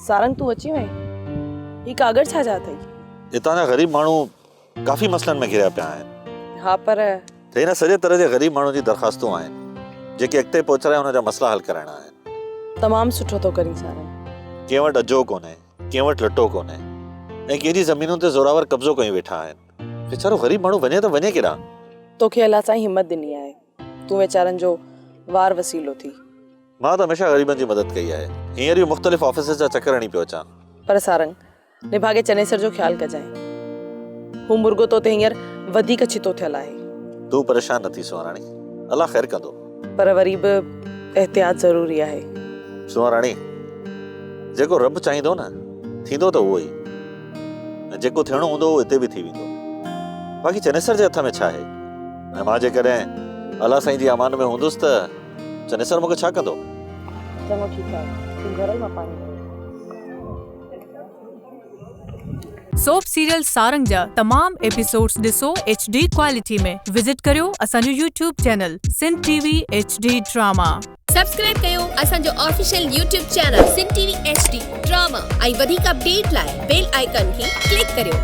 سارنگ تون اچي وئين؟ هي ڪاڳر ڇا جا اٿئي؟ هتان جا غريب ماڻهو ڪافي مسئلن ۾ گهريا پيا آهن. ها پر. ته هن سڄي طرح جي غريب ماڻهن جي درخواستون آهن، جيڪي اڳتي پهچرائي انهن جا مسئلا حل ڪرائڻا آهن. تمام سٺو ٿو ڪرين سارنگ. ڪنهن وٽ اجهو ڪونهي، ڪنهن وٽ لٽو ڪونهي ۽ ڪنهن جي زمينن تي زوراور قبضو ڪيون ويٺا آهن. ويچارو غريب ماڻهو وڃي ته وڃي ڪيڏانهن؟ توکي الله سائين همت ڏني آهي، تون ويچارن جو وار وسيلو ٿي. مان ته هميشه غريبن جي مدد ڪئي آهي. هينئر ئي مختلف آفيسز جا چڪر هڻي پيو اچان. پر سارنگ، نڀاڳي چنيسر جو خيال ڪجانء. هو مرڳو تو تي هينئر وڌيڪ ڇتو ٿيل آهي. تون پريشان نه ٿي سونهن راڻي. الله خير ڪندو. پر وري به احتياط ضروري آهي. سونهن راڻي، جيڪو رب چاهيندو نه، ٿيندو ته اهو ئي. ۽ جيڪو ٿيڻو هوندو اهو اتي به ٿي ويندو. باقي چنيسر جي هٿ ۾ ڇا آهي؟ ۽ مان جيڪڏهن الله سائين جي امان ۾ هوندس ته چنيسر مون کي ڇا ڪندو؟ چڱو ٺيڪ آهي، تون گهر هل مان پاڻهي وڃان. سوپ سيريل سارنگ جا تمام ايپيسوڊز ڏسو ايڇ ڊي ڪوالٽي ۾ وزٽ ڪريو اسان جو YouTube channel Sindh T V H D drama. Subscribe ڪيو اسان جو official YouTube channel Sindh T V H D drama ۽ وڌيڪ اپڊيٽ لاء بيل آئيڪان کي ڪلڪ ڪريو.